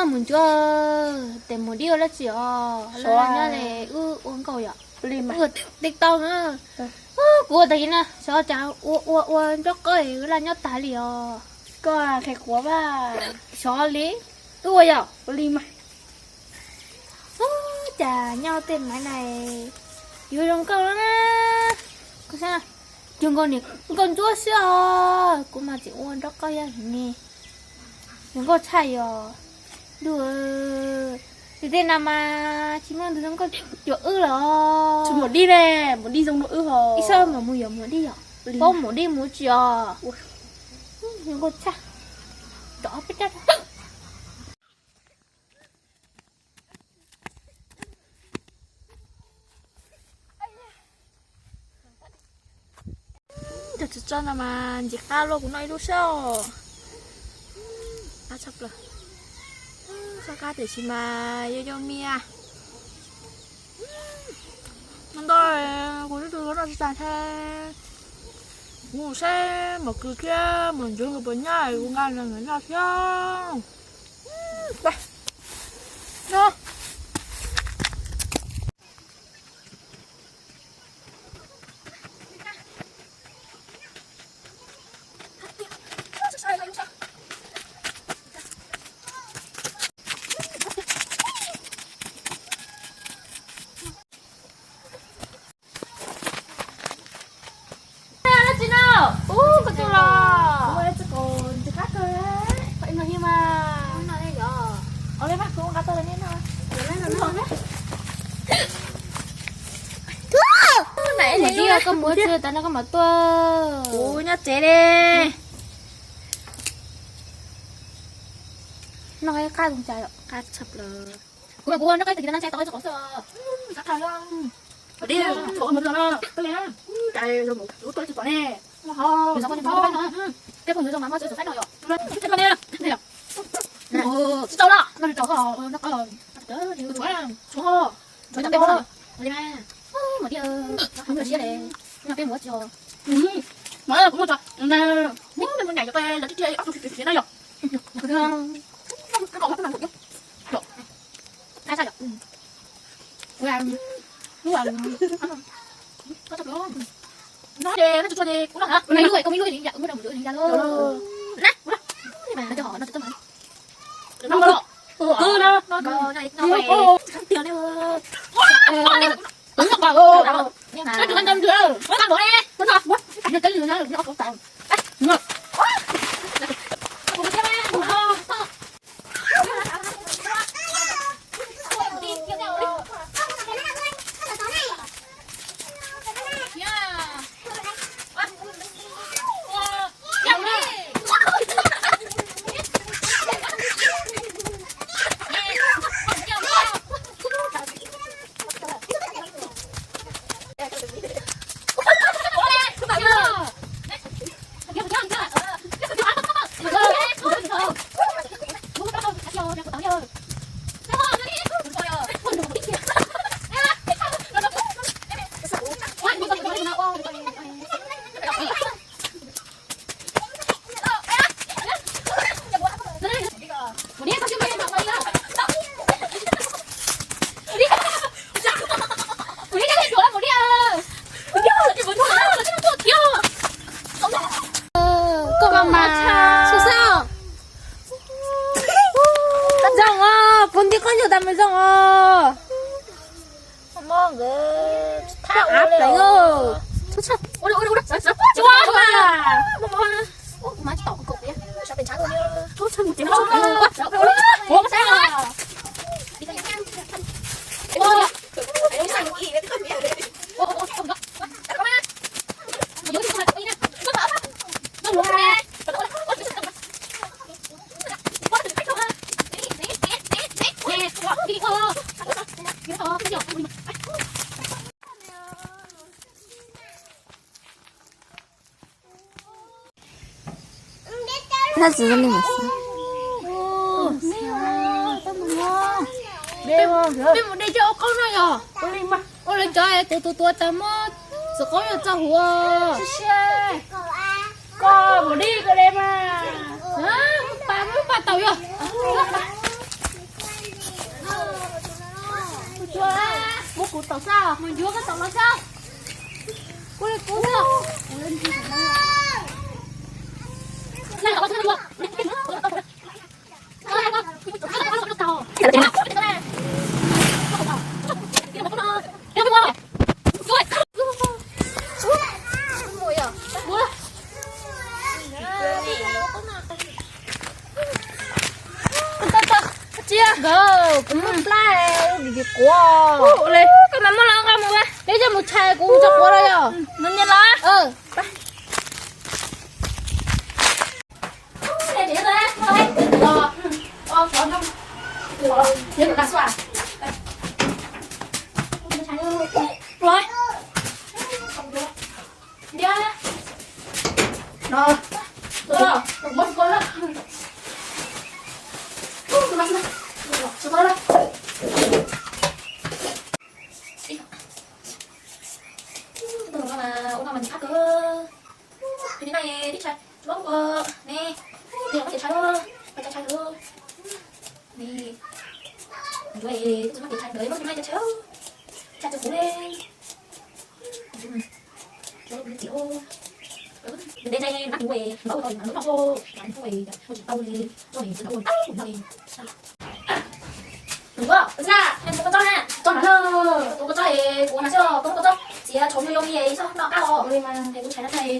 Mus ntsuab, tes mus dib ua dab tsi os? Nyob li wb ua nkauj yom. Ua TikTok na. Kuv ua tag kis no xyov cas ua ua ua nrob qaub laj nyob tag li os. Koj qhia kuv mas. Xyov li, wb ua yom. Ua li mas. Ub, cas nyob tej maiv na, yuav zoo nkauj na. Koj saib, cuag nkauj ni, nkauj ntsuab xwb os, kuv mas tseem ua nrob qaub yaj ni. Zoo nkauj tshaj yom. Ntuj, tej no mas tsis muaj tus zoo nkauj cuag wb los. Tsis muaj dib ne, muaj dib zoo dua wb ho. Ib sab mam mus yuav muaj dib yom. Paub muaj dib mus tsi os. Zoo nkauj tshaj. Tom peb cab. Cov txiv txo no mas ntxim qab luaj, kuv noj ib lub saib os. Qab tshaj plaws. Txhob qab tiam sis mas yog yog mias. Noj ntau, kuv twb tsis noj tsis tas thiab. Kuv saib mos kws thiab mos ntsuab nkawd puas nyob, kuv nqa los nkawd noj thiab. Dab tsi no? Ub, koj tuaj los. Ua txij kaus ntxim qab kawg, koj ib no thiab mas. Ua li mas kuv nqa tuaj rau nej noj. Mus dib koj mus tsis tas no koj mam tuaj. Kuv nyob tsev li. Noj qab zoo cas yom? Qab tshaj plaws. Kuv mas kuv noj qab tag kis no ntshai tau qab txog qhov xwb. Qab tshaj plaws. Dib, txog qhov mus txog no, koj li na. Cais zoo mus, kuv tuaj tsis pom ne. Peb phooj ywg zoo mas muaj txawj faib no yom. Tsis tau los, no tsis tau, no tsis tau, no tsis tau. Ua li mas, mus dib, no peb mus tsis. Mas kuv muaj tso, peb mus nyaim cov qe los tib tiag ob tug tiag tiag na yom. Qab tshaj yom. Ua, ua, no ces no tsis tau ces kuv noj hov. Kuv noj ib lub, koj muaj ib lub li yam, muab rau mus yuav li yam lauj. Na, ua, no cov hov no tsis tau mas. No, no, no, no, no, no, no, no, no, no, no, Koj mas xub xab. Zoo os, puv nti qoj nyuag tas mas zoo os. Mob nkawd thab av pleev. Nab txiv li mas xwb. Peb mus de cov ua qauj no yog. Ua li cov tus tus tuav tas muab txiv qaub yuav txog huv. Koj mus dib koj de mas. Pas muab pas tau yog. Tau sab, mus yuav koj tau los sab. Kuv li kuv xwb. Cia, kuv muaj plab, kuv li, koj mas muaj los nqa mus, peb coj mus tshais, kuv mus tso quav los yog.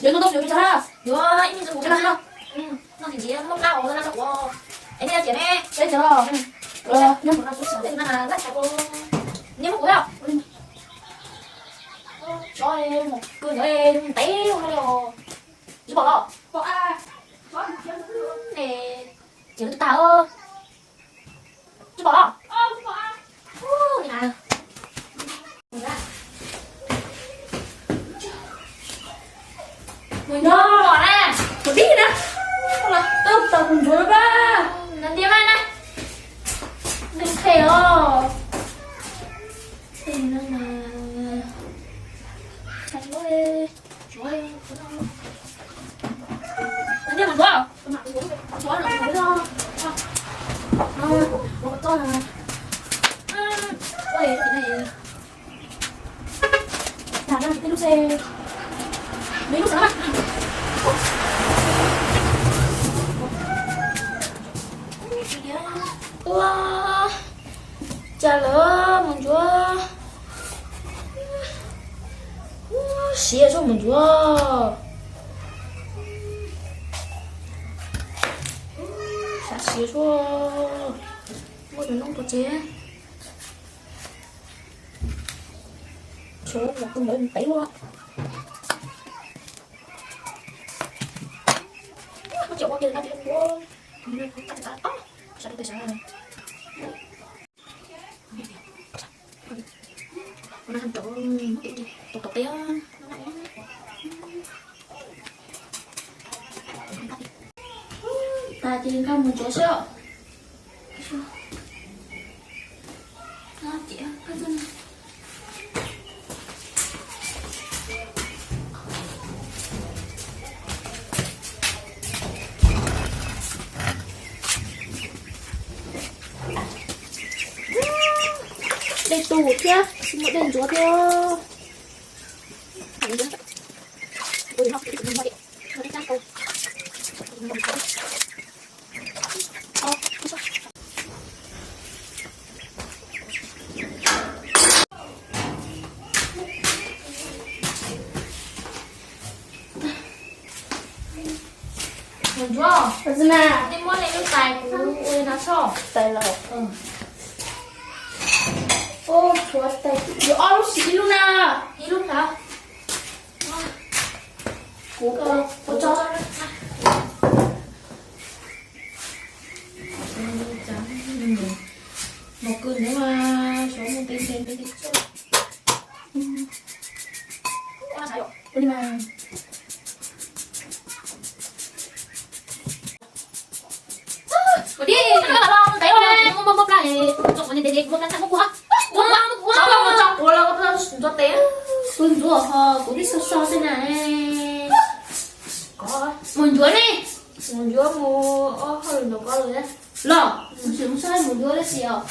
Yuav ntau ntau xyov peb tso na. Yuav ib me ntsis kuv tso na. Noj ntsis ntsis muab plab os, noj noj ua. Es nej tiam ne, peb tiam los. Nyob mus no kuv xav tias na lab tshais ko. Nyiam muab kuv yom. Tso, kuv yuav ntev ua li os. Tsis pom los. Ces tag. Tsis pom los. Mus nyob na, kuv dib na, tau tau kuv ntsuav na, ntiag mas na, nws qhe os. Ntiag mas ntsuav, ntsuav los ntsuav los, ntsuav toj na. Ua cas lawm mus ntsuav. Siav zuaj mus ntsuav. Siav zuaj. Muaj tus noob tua tsev. Tshuav tus ntawd pem ua. Muaj cov ua kiag no ces ua. Sawv daws sawv daws. Ua no tau tau teb. Tas ces nqa mus ntsuav xwb. Dej tus thiab, tsis muaj dej ntsuav thiab. Mus ntsuav, nej muab nej lub tais kuv ua no tso. Tais los. Ua tshuav tais, yuav ob lub sis ib lub na. Ib lub na. Kuv ua tso. Mos kws ntawd mas xyov mus ntev ntev ntev ntev txog. Ua li mas. Ua li, ntev ua li, muab muab plab li, tso kuv ntev ntev, muab plab txhaj muab kuv. Kuv, kuv, kuv, kuv, kuv los ntxuav tes. Kuv ntxuav ho kuv twb so so xwb na. Mus ntxuav ne. Mus ntxuav mus, hauj lwm ntawm ko lawm. Los, mus ntxuav mus, mus ntxuav lawm xwb os.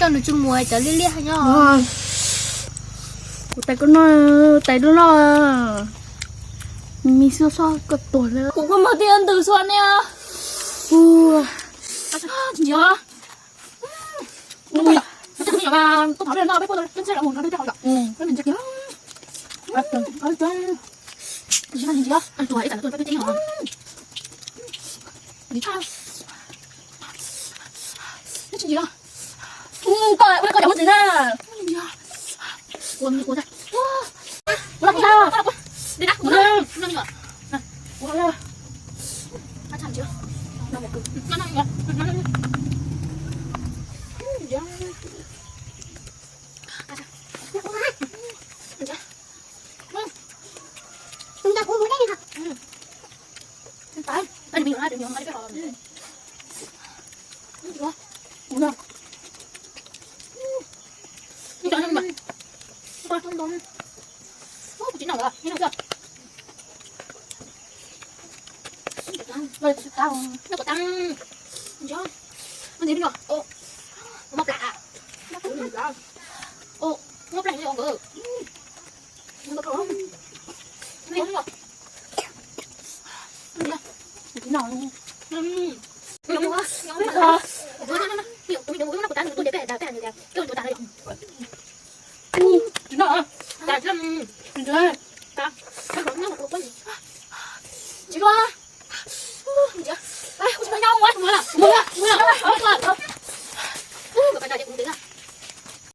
coj nws tsis mus cov liab liab nyob. Kuv tais koj noj, tais dub noj, me xua xoj koj tuag lawm. Kuv kuj muag tib ntws xua ne. Ua, tsis nyiam. Tuaj thov no peb puab teb ntsej los mus no peb hau yom. Peb me ntsia kiag. Tsis nyiam. Tsis nyiam. Koj ua koj cov muaj txiv na. Ua ua ua ua ua ua